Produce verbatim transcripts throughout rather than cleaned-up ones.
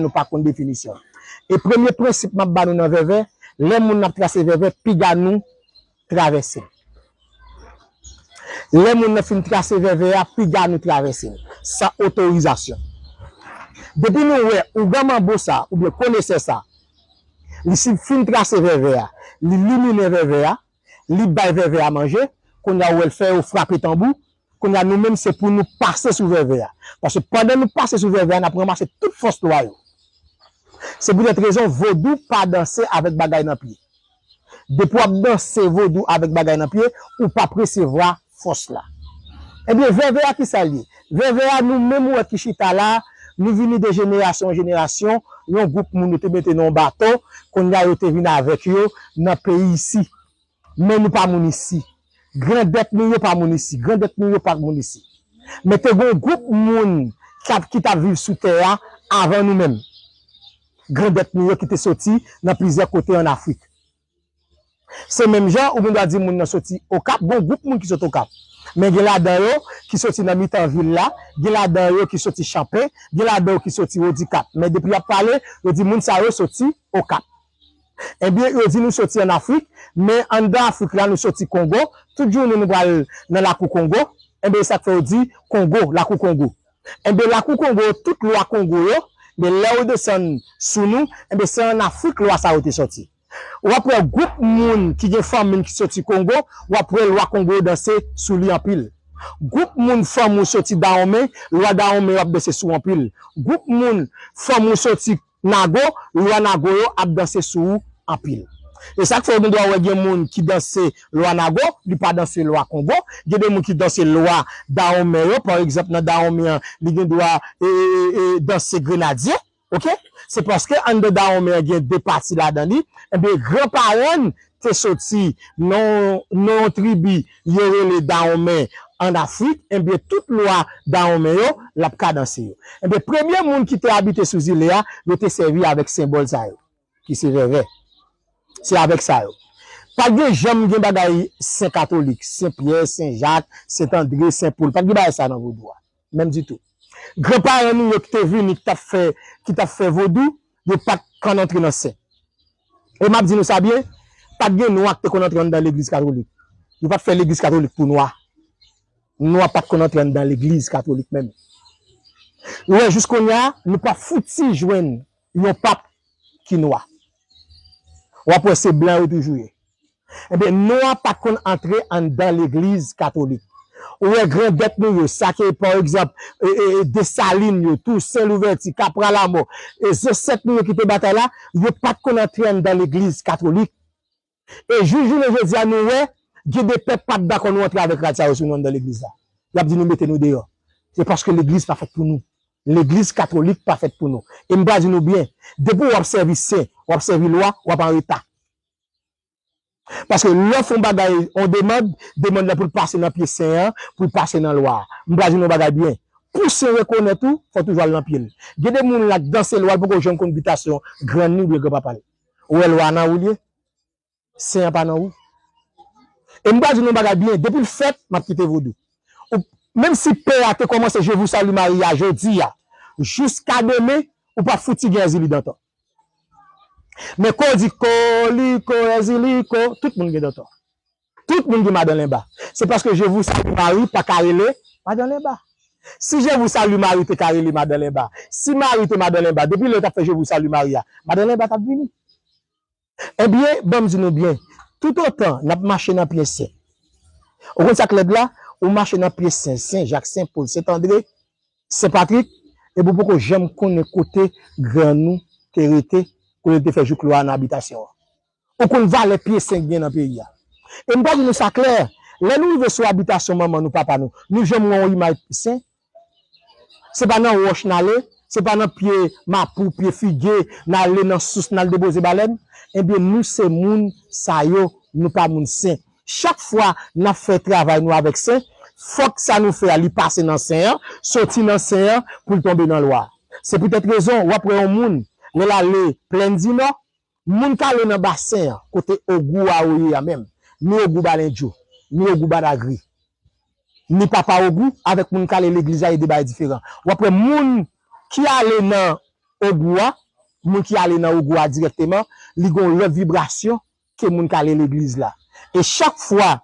nou pa konn definisyon. E premye prensip m ap ba nou nan vèvè, lè moun nan ap trase vèvè, piga nou travèse l. Lè moun nan fin trase vèvè a, piga nou travèse l, san otorizasyon. Depi nou wè ougan manbo sa, oubyen konesè sa, li si fin trase vèvè a, li liminen vèvè a, li bay vèvè a manje, kounye a ou wè l fè yo frape tanbou, kounye a nou menm se pou nou pase sou vèvè a. Paske pandan nou pase sou vèvè a, n ap ranmase tout fòs lwa yo. Se poutèt rezon vodou pa danse avèk bagay nan pye. Depi w ap danse vodou avèk bagay nan pye, ou p ap resevwa fòs la. Ebyen, vèvè a ki sa l ye? Vèvè a nou menm ou wè ki chita la, nou vini de jenerasyon an jenerasyon, yon gwoup moun yo te mete nan yon bato, kounye a yo te vin avèk yo nan peyi isi. Men nou pa moun isi. Grandèt nou yo pa moun isi. Grandèt nou yo pa moun isi. Men te gen yon gwoup moun k ap, ki t ap viv sou tè a avan nou menm. Grandèt nou yo ki te soti nan plizyè kote ann Afrik. Se menm jan ou gen dwa di moun nan soti Okap, gen yon gwoup moun ki sot Okap. Men gen ladan yo ki soti nan mitan vil la, gen ladan yo ki soti Chanpen, gen ladan yo ki soti Wodikap. Men depi y ap pale, yo di moun sa yo soti Okap. Ebyen, yo di nou soti ann Afrik, men anndan Afrik la, nou soti Kongo. Tout jounen nou pral nan lakou Kongo. Ebyen, e sa k fè yo di Kongo, lakou Kongo. Ebyen, lakou Kongo yo, tout lwa Kongo yo, men lè yo desann sou nou, ebyen, se ann Afrik lwa sa yo te soti. W ap wè gwoup moun ki gen fanmi l ki soti Kongo, w ap wè lwa Kongo yo danse sou li anpil. Gwoup moun fanmi w soti Dawonmen, lwa Dawonmen yo ap danse sou w anpil. Gwoup moun fanmi w soti Nago, lwa Nago yo ap danse sou ou anpil. E sa k fè ou gen dwa wè gen moun ki danse lwa Nago, li pa danse lwa Kongo. Gen de moun ki danse lwa Dawonmen yo, pa egzanp, nan Dawonmen an, li gen dwa, e, e, e, e, danse grenadye, oke? Se paske anndan Dawonmen an gen de pati ladan li, ebyen, gran paran n te soti nan, nan yon tribi yo rele Dawonmen ann Afrik, ebyen, tout lwa Dawonmen yo, l ap kadanse yo. Ebyen, premye moun ki te abite sou zile a, yo te sèvi avèk senbòl sa yo, ki se vèvè. Se avèk sa yo. Pa t gen janm gen bagay sen katolik, Sen Pyè, Sen Jak, Sen Andre, Sen Pòl. Pa t gen bagay sa nan vodou a. Menm ditou. Gran paran nou yo ki te vini, ki t ap fè, ki t ap fè vodou, yo pa t konn antre nan sen. E m ap di nou sa byen, pa t gen nwa ki te konn antre anndan legliz katolik. Yo pa t fè legliz katolik pou nwa. Nwa pa t konn antre anndan legliz katolik menm. Ou wè, jis kounye a, nou pa fouti jwenn yon pap ki nwa. W ap wè se blan yo toujou ye. Ebyen, nwa pa t konn antre anndan legliz katolik. Ou wè grandèt nou yo, sa ke, pa egzanp, e, e, e, Desalin yo, Tousen Louvèti, Kapra Lamò, e zansèt nou yo ki te batay la, yo pa t konn antre anndan legliz katolik. E jis jounen jodi a, nou wè, gen de pèp p ap dakò nou antre avèk rad sa yo sou nou anndan legliz la. Y ap di nou mete nou deyò. Se paske legliz pa fèt pou nou. Legliz katolik pa fèt pou nou. E m pral di nou byen, depi w ap sèvi sen, w ap sèvi lwa, w ap an reta. Paske lè w fè yon bagay, yon demann, demann lan pou l pase nan pye sen an, pou l pase nan lwa a. M pral di nou yon bagay byen. Pou sen rekonèt ou, fò w toujou al nan pye l. Gen de moun la k danse lwa, l poko janm konn bitasyon grann li oubyen granpapa l. Ou wè lwa nan ou l ye? Sen an pa nan ou. E m pral di nou yon bagay byen, depi l fèt, m ap kite vodou. Ou, menm si pè a te kòmanse Je vous salue Marie a jodi a, jiska demen, ou p ap fouti gen Èzili Dantan. Men kò di kò li, kò Èzili, kò, tout moun gen Dantan. Tout moun gen Madan Lenba. Se paske Je vous salue Marie pa ka rele Madan Lenba. Si Je vous salue Marie te ka rele Madan Lenba, si Mari te Madan Lenba, depi lè yo t ap fè Je vous salue Marie a, Madan Lenba t ap vini. Ebyen, ban m di nou byen, toutotan n ap mache nan pye sen, ou konn sa k lèd la? Ou mache nan pye sen, Sen Jak, Sen Pòl, Sen Andre, Sen Patrik, epi w poko janm konnen kote grann ou te rete, kote l te fè jouk lwa a nan abitasyon an. Ou konn valè pye sen k gen nan peyi a. E m pral di nou sa klè, lè nou rive sou abitasyon manman nou, papa nou, nou janm wè yon imaj sen? Se pa nan wòch n ale, se pa nan pye mapou, pye fige, n ale nan sous, n al depoze balèn. Ebyen, nou se moun sa yo, nou pa moun sen. Chak fwa n ap fè travay nou avèk sen, fòk sa nou fè a, li pase nan sen an, soti nan sen an, pou l tonbe nan lwa a. Se poutèt rezon, w ap wè yon moun, lè l ale Plèn di Nò, moun k ale nan basen an, kote Ogou a yo ye a menm, ni Ogou Balendjo, ni Ogou Badagri, ni Papa Ogou, avèk moun k ale legliz la, e de bagay diferan. W ap wè moun ki ale nan Ogou a, moun ki ale nan ogou a dirèkteman, li gen yon lòt vibrasyon ke moun k ale legliz la. E chak fwa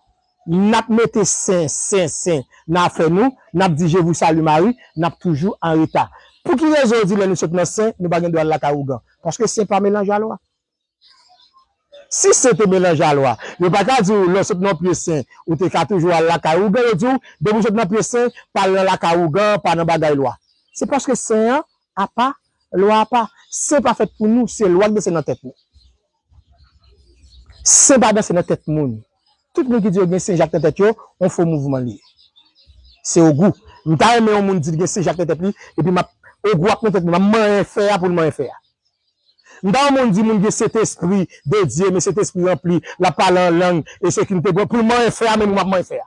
n ap mete sen, sen, sen nan afè nou, n ap di Je vous salue Marie, n ap toujou an reta. Pou ki rezon yo di lè nou sot nan sen, nou pa gen dwa al lakay ougan? Paske sen pa melanje a lwa. Si sen te melanje a lwa, yo pa ka di w lè w sot nan pye sen, ou te ka toujou al lakay ougan, yo di w, depi w sot nan pye sen, pa al nan lakay ougan, pa nan bagay lwa. Se paske sen an apa, lwa apa. Sen pa fèt pou nou, se lwa k danse nan tèt nou. Sen pa danse nan tèt moun. Tout moun ki di yo gen sen jak nan tèt yo, yon fo mouvman li ye. Se ogou. M ta renmen yon moun di l gen sen jak nan tèt li, epi m ap, ogou ap nan tèt li, m ap manyen fè a pou l manyen fè a. M ta renmen yon moun di moun gen Sentespri de Dye, men Sentespri ranpli, l ap pale an lang, e se ki m te pran pou l manyen fè a, menm m ap manyen fè a.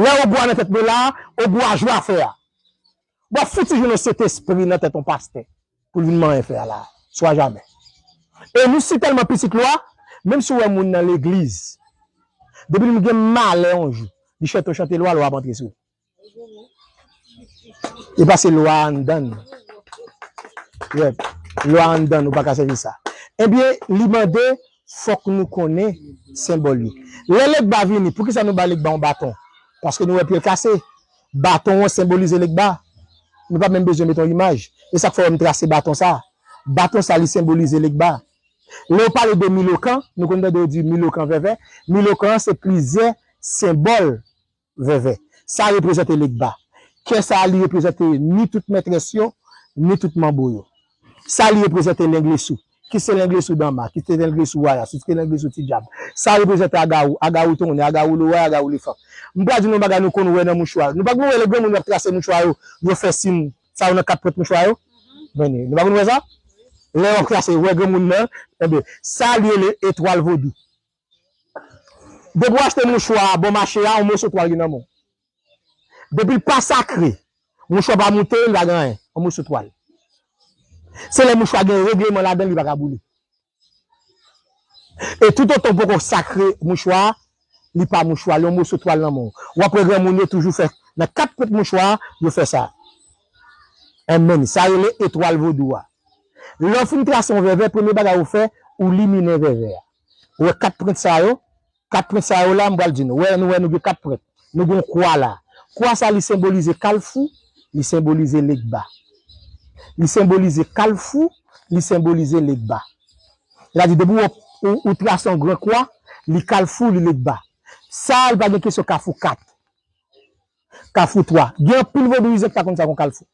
Lè ogou a nan tèt mwen la, ogou a jwe afè a. W ap fouti jwenn yon Sentespri nan tèt yon pastè pou l vin manyen fè a la. Swa jamè. E nou si tèlman pitit lwa, menm si w wè moun nan legliz, depi l gen malè yon jou, li chante yon chante lwa, lwa ap antre sou li. E pa se lwa anndan n. Yep. Lwa anndan n, ou pa ka sèvi sa. Ebyen, li mande, fòk nou konnen senbòl li. Lè Legba vini, poukisa nou ba Legba yon baton? Paske nou wè pye l kase. Baton an senbolize Legba. Nou pa menm bezwen mete yon imaj. E sa k fè w wè m trase baton sa. Baton sa, li senbolize Legba. Lè yo pale de Milokan, nou konn tande yo di Milokan vèvè. Milokan an se plizyè senbòl vèvè. Sa reprezante Legba. Kè sa a, li reprezante ni tout mètrès yo, ni tout manbo yo. Sa li reprezante Lenglesou. Ki se Lenglesou Danma, ki se Lenglesou Wayas, ki se Lenglesou Ti Dyab. Sa reprezante Agawou, Agawou Tonnè, Agawou Loway, Agawou Lefan. M pral di nou yon bagay nou konn wè nan mouchwa yo. Nou pa konn wè lè granmoun yo ap trase mouchwa yo, yo fè sin sa yo nan kat pwent mouchwa yo? Men, nou pa konn wè sa? Lè yo ap trase, wè granmoun nan, enben, sa li rele etwal vodou. Depi w achte mouchwa a bò mache a, yon moso twal gen nan men w. Depi l pa sakre, mouchwa pa moute, li pa gen anyen. Yon moso twal. Se lè mouchwa gen regleman ladan l, li pa ka boule. E toutotan w poko sakre mouchwa a, li pa mouchwa, li yon moso twal nan men w. W ap wè granmoun yo toujou fè, nan kat pwent mouchwa a, yo fè sa. Enben, sa rele etwal vodou a. Lè w fin trase yon vèvè, premye bagay ou fè, ou liminen vèvè a. Ou wè kat pwent sa yo, kat pwent sa yo la, m pral di nou. Wè, nou wè nou gen kat pwent. Nou gen yon kwa la. Kwa sa, li senbolize Kalfou, li senbolize Legba. Li senbolize Kalfou, li senbolize Legba. Sètadi, depi w, ou, ou trase yon gran kwa, li Kalfou, li Legba. Sa, li pa gen kesyon Kafou kat. Kafou twa. Gen anpil vodouyizan ki pa konn sa k yon Kalfou.